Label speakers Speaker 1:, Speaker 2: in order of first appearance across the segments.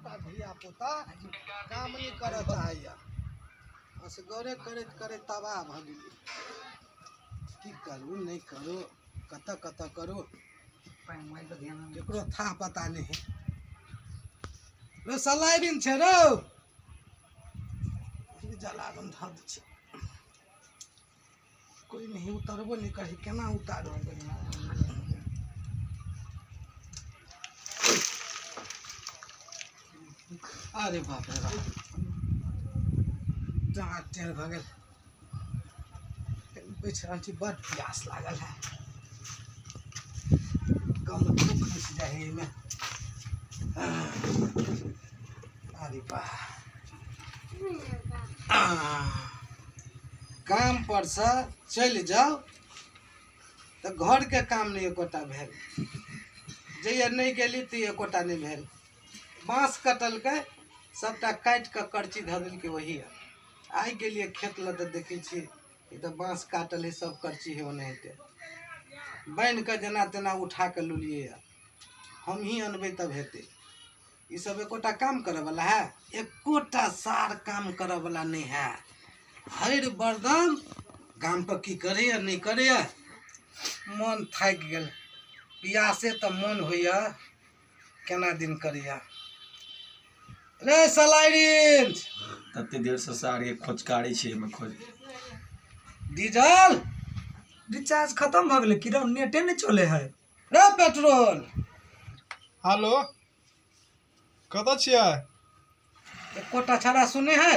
Speaker 1: एकोटा धिया पुता काम नहि करऽ चाहैया। असगरे करैत करैत तबाह भऽ गेली। की करू नहि करू, कतऽ कतऽ करू, केकरो था पता नहि है। रे सलाइरिन छै रौ, जलावन धऽ दै छै, कोइ नहि उतरबो नहि करै, केना उतारू? अरे बाप रे बाप, डाँट टेढ़ भऽ गेल। बैठ रहल छी, बड प्यास लागल है, कम थूक घुसि जाइ है एहिमे। अरे बा, काम पर से चलि जाउ तऽ घरके काम नहि एकोटा भेल। जहिया नहि गेली तऽ एकोटा नहि भेल। बाँस कटलकै, सबटा काटि कऽ करची धऽ देलकै। ओही आइ गेलियै खेत लऽ तऽ देखै छियै ई तऽ बाँस काटल है, सब करची है ओनाहिते बान्हि कऽ जेना तेना उठा कऽ लुलियै। हमही अनबै तब हेतै। ई सब एकोटा काम करऽ वला है? एकोटा सार काम करऽ वला नहि है। हरि बरदम गाम पर की करैया नहि करैया। मन थाकि गेल, पियासे तऽ मन होइया केना दिन करैया। रे सलाइरिन,
Speaker 2: तते देर से सार के खोजकारै छै एहिमे खोज।
Speaker 1: डीजल
Speaker 3: रिचार्ज खतम भऽ गेलै की रौ? नेटे नहि चलै है।
Speaker 1: रे पेट्रोल।
Speaker 4: हेलो, कतऽ छियै?
Speaker 1: एकोटा छड़ा सुने है?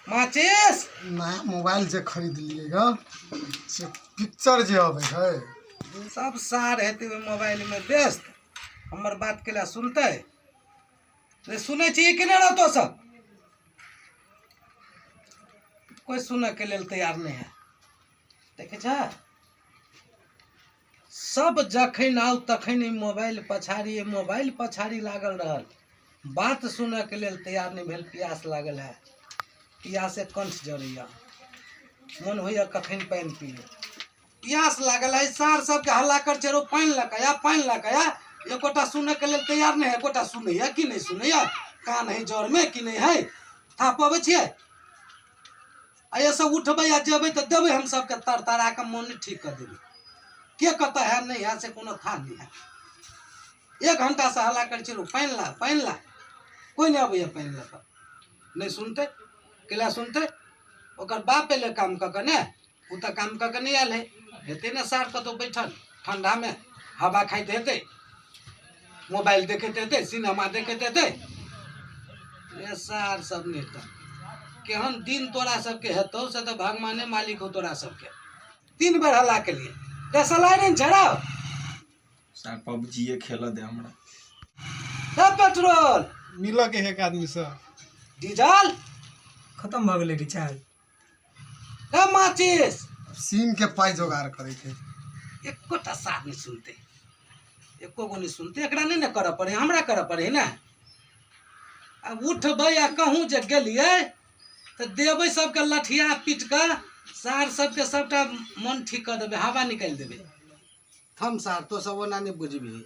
Speaker 1: माचिस
Speaker 4: नया मोबाइल जे खरीदलियै ग, से पिक्चर जे अबै है।
Speaker 1: सब सार हेतै ओहि मोबाइल में व्यस्त, हमर बात के लिए सुनतै रे? सुनै छी कि नहि रहतो सब? कोइ सुनऽ के लेल तैयार नहि है। देखै छ, सब जखन आउ तखन ई मोबाइल पछाड़ी, मोबाइल पछाड़ी लागल रहल, बात सुनऽ के लेल तैयार नहि भेल। प्यास लागल है, प्यासे कंठ जरैया, मन होइया कखन पानि पी। प्यास लागल है, सार सबके हल्ला कर छै, रो पानि लऽ कऽ आ, पानि लऽ कऽ आ। एकोटा सुनऽ के लेल तैयार नहि है। एकोटा सुनैया कि नहि सुनैया? कान है जरमे कि नहि है? था पबै छियै? आ एहिसँ उठबै आ जेबै तऽ देबै हम सबके तर तरा कऽ मोन ठीक कऽ देबै। के कतऽ है नहि है से कोनो था नहि है। एक घंटा से हल्ला करै छियै, पानि ला, पानि ला, कोइ नहि अबैया पानि लऽ कऽ। नहि सुनतै, केला सुनतै? ओकर बाप एलै काम कऽ कऽ ने, ओ तऽ काम कऽ कऽ नहि आयल है। हेतै ने सार कतहु बैठल ठंडामे हवा खाइत हेतै, मोबाइल देखैत हेतै, सिनेमा देखैत हेतै। रे सार सब नेता, केहन दिन तोरा सबके हेतौ से तऽ भगवाने मालिक हो तोरा सबके। तीन बेर हल्ला केलियै। रे सलाइरिन छड़ाओ।
Speaker 2: सार पबजीए खेलऽ दे हमरा।
Speaker 1: रे पेट्रोल।
Speaker 4: मिलऽ के है एक आदमी से।
Speaker 1: डीजल
Speaker 3: खतम भऽ गेलै रिचार्ज।
Speaker 1: रे माचिस।
Speaker 4: सिम के पाइ जोगाड़ करै के।
Speaker 1: एकोटा सार नहि सुनतै, एको गो नहि सुनतै। एकरा नहि ने करऽ पड़ै, हमरा करऽ पड़ै ने। आब उठबै आ कहूँ जे गेलियै तऽ देबै सबके लठिया पीट कऽ, सार सबके सबटा मन ठीक कऽ देबै, हवा निकालि देबै। थम सार, तो सब ओना नहि बुझबिही,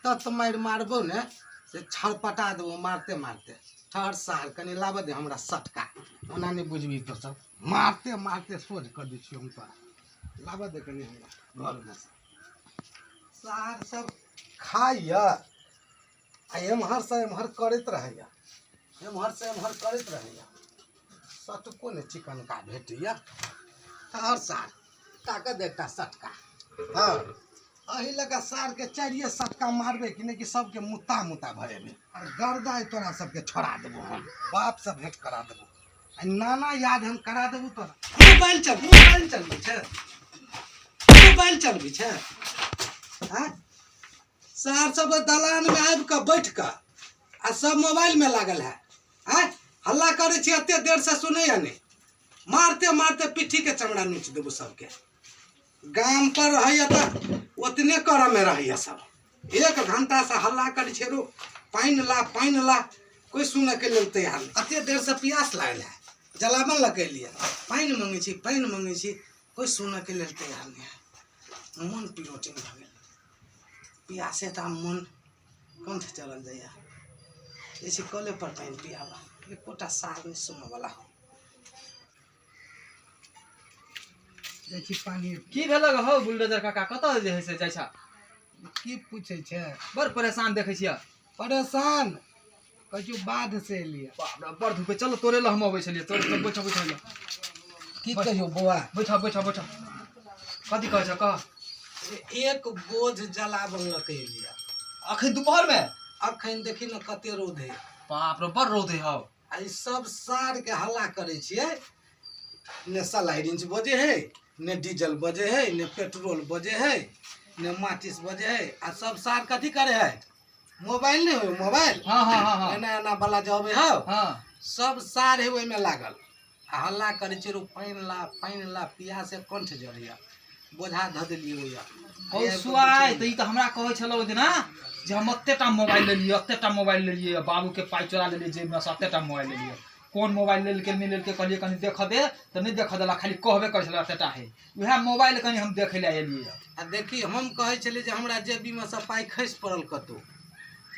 Speaker 1: तत मारि मारबौ ने से छरपटा देबौ मारते मारते। ठहर सार, कनि लाबऽ दे हमरा सटका। ओना नहि बुझबिही तो सब, मारते मारते सोझ कऽ दै छियौ हम तोरा। लाबऽ दे कनि हमरा घरमे से। सार सब खाइया आ एम्हरसँ एम्हर करैत रहैया, एम्हरसँ एम्हर करैत रहैया, सटको नहि चिकनका भेटैया। ठहर सार, ताकऽ दे एकटा सटका। हँ, एहि लऽ कऽ सारके चारिए सटका मारबै कि नहि कि सबके मुत्ता मुत्ता भरेबै आ गर्दाइ तोरा सबके छोड़ा देबो हम, बापसँ भेँट करा देबो आ नाना याद हम करा देबो तोरा। मोबाइल चल, मोबाइल चलबै छै, मोबाइल चलबै छै। आँय सार सब दलानमे आबि कऽ बैठ कऽ आ सब मोबाइलमे लागल है। आँय हल्ला करै छी एते देरसँ, सुनैया नहि? मारते मारते पिट्ठीके चमड़ा नोचि देबो सबके। गाम पर रहैया तऽ ओतने करऽमे रहैया सब। एक घंटासँ हल्ला करै छै, रो पानि ला, पानि ला, कोइ सुनऽके लेल तैयार नहि। एते देरसँ प्यास लागल है, जलावन लगेलियै, पानि मङ्गै छी, पानि मङ्गै छी, कोइ सुनऽके लेल तैयार नहि है। मन पिरोटिंग भऽ गेल, प्यासे तऽ मन कंठ चलल जाइए। जैसे कले पर पानि पियाबऽ, एकोटा सार नहि सुनऽवला हो। जाइ छी पानि।
Speaker 5: की भेलक हौ बुलडोजर काका, कतऽ जे है से जाइ छा?
Speaker 1: की पूछै छै?
Speaker 5: बड़ परेशान देखै छियै।
Speaker 1: परेशान कहै छियौ, बाध से एलियै।
Speaker 5: बाप रे, बड़ धूप है। चलो, तोरे लए हम अबै छलियै। तोरे तो बैठ, बैठ।
Speaker 1: की कहियौ बौआ।
Speaker 5: बैठ, बैठ, बैठ। कथी कहै छ, कह।
Speaker 1: एक बोझ जलावन लऽ के एलियै।
Speaker 5: अखन दुपहर में?
Speaker 1: अखन देखी ने कते रौद है।
Speaker 5: बाप रे, बड़ रौद है हौ।
Speaker 1: आ ई सब सार के हल्ला करै छियै, ने सलाइरिंच बजे है, ने डीजल बजे है, ने पेट्रोल बजे है, ने माचिस बजे है। आ सब सार कथी करे है? मोबाइल नहि हो, मोबाइल।
Speaker 5: हाँ हाँ हाँ हाँ
Speaker 1: एना एना वाला जे अबै हौ।
Speaker 5: हाँ।
Speaker 1: सब सार है ओहिमे लागल आ हल्ला करै छै, रो पानि ला, पानि ला, पियास से कंठ जरैया। बोझा धऽ देलियै ओइया।
Speaker 5: हौ सुआइ, तऽ ई तऽ हमरा कहै छलौ ओहि दिना जे हम एते टा मोबाइल लेलियै, एते टा मोबाइल लेलियै, बाबूके पाइ चोरा लेलियै जेबमे से एते टा मोबाइल लेलियै। कोन मोबाइल लेलकै, नहि लेलकै, कहलियै कनि देखऽ दे, तऽ नहि देखऽ देलक, खाली कहबे करै छलै एते टा है। उएह मोबाइल कनि हम देखै लए एलियै।
Speaker 1: आ देखी, हम कहै छलियै जे हमरा जेबीमे से पाइ खसि पड़ल कतहु।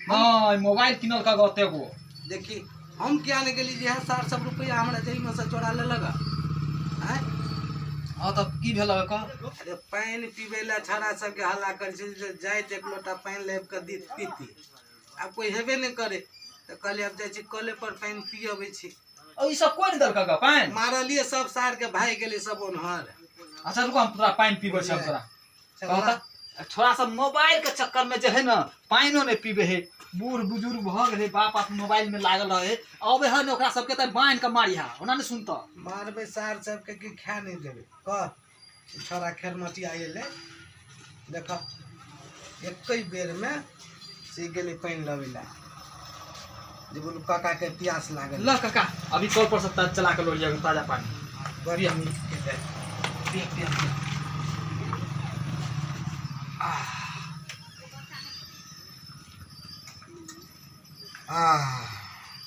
Speaker 5: नहि, मोबाइल किनलक ओते गो।
Speaker 1: देखी, हम किया नहि गेली जे इएह सार सब रुपैआ हमरा जेबीमे से चोरा लेलक आँय।
Speaker 5: हँ, तऽ की भेल कह।
Speaker 1: अरे, पानि पीबै लए छाड़ा सबके हल्ला करै छै जे जाइत एक लोटा पानि लाबि कऽ दी, पीती। आब कोइ हेबे नहि करे, तऽ कहलियै आब जाइ छी कले पर पानि पी अबै छी।
Speaker 5: ई सब कोइ नहि देलक ग पानि?
Speaker 1: मारलियै सब सार के, भागि गेलै सब ओन्हर।
Speaker 5: अच्छा रुको, हम तोरा पानि पीबै छी, हम तोरा कहता। छोड़ा सब मोबाइल के चक्कर में जे है ने, पानिओ नहि पीबै है। बूढ़ बुजुर्ग भऽ गेलै, बाप आप मोबाइल में लागल रहे। अबै है ने ओकरा सबके तऽ बान्हि कऽ मारिहा, ओना नहि सुनतऽ।
Speaker 1: मारबै सार सबके कि खा नहि देबै, कह। छोड़ा खेरमटिया एलै, देख, एकै बेरमे से गेलै पानि लबै लए जे बोलू काकाके प्यास लागल।
Speaker 5: ल काका, अभी कल पर से चला के लोरिया ताजा पानी।
Speaker 1: बड़ नीक केलै।
Speaker 5: पिया, पिया, पिया।
Speaker 1: आह।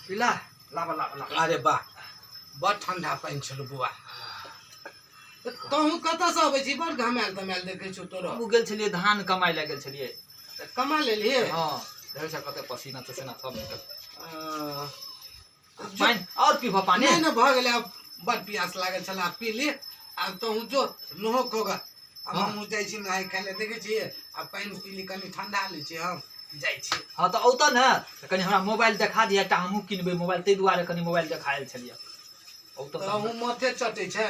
Speaker 5: पिला, लाबा, लाबा, लाबा।
Speaker 1: अरे वाह, बड़ ठंडा पानि छलौ बौआ। तहूँ कतऽसँ अबै छी? बड़ घमायल तमायल देखै छौ तोरो।
Speaker 5: ओ गेल छलियै, धान कमाइ लए गेल छलियै।
Speaker 1: तऽ कमा लेलियै?
Speaker 5: हँ, देखै छ कते पसीना तसीना सब निकल।
Speaker 1: अह,
Speaker 5: पानि आओर पीबह पानि?
Speaker 1: नहि नहि, भऽ गेलै। आब बड़ प्यास लागल छल, आब पी ली। आब तहूँ जो नहो खोग। आब हमहूँ जाइ छी नहाय खाय लए। देखै छियै, आब पानि पी ली, कनि ठंडा लै छी, हम जाइ छी।
Speaker 5: हँ, तऽ औतऽ ने तऽ कनि हमरा मोबाइल देखा दिअ एकटा, हमहूँ किनबै मोबाइल, ताहि दुआरे कनि मोबाइल देखा आयल छलियै। औतऽ।
Speaker 1: तऽ अहूँ माथे चटै छै,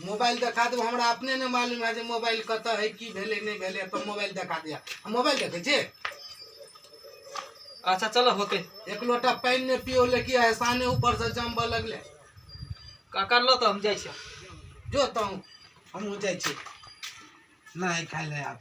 Speaker 1: मोबाइल देखा देबो। हमरा अपने नहि मालूम है जे मोबाइल कतऽ है, की भेलै, नहि भेलै, तऽ मोबाइल देखा दिअ। हम मोबाइल देखै छी?
Speaker 5: अच्छा चलो, होते।
Speaker 1: एक लोटा पानि नहि पियौले कि एहसाने ऊपर से जमबऽ लगले।
Speaker 5: काका, ल तऽ हम जाइ छियै।
Speaker 1: जो तहूँ, हमहूँ जाइ छी नहाय खाय लए आब।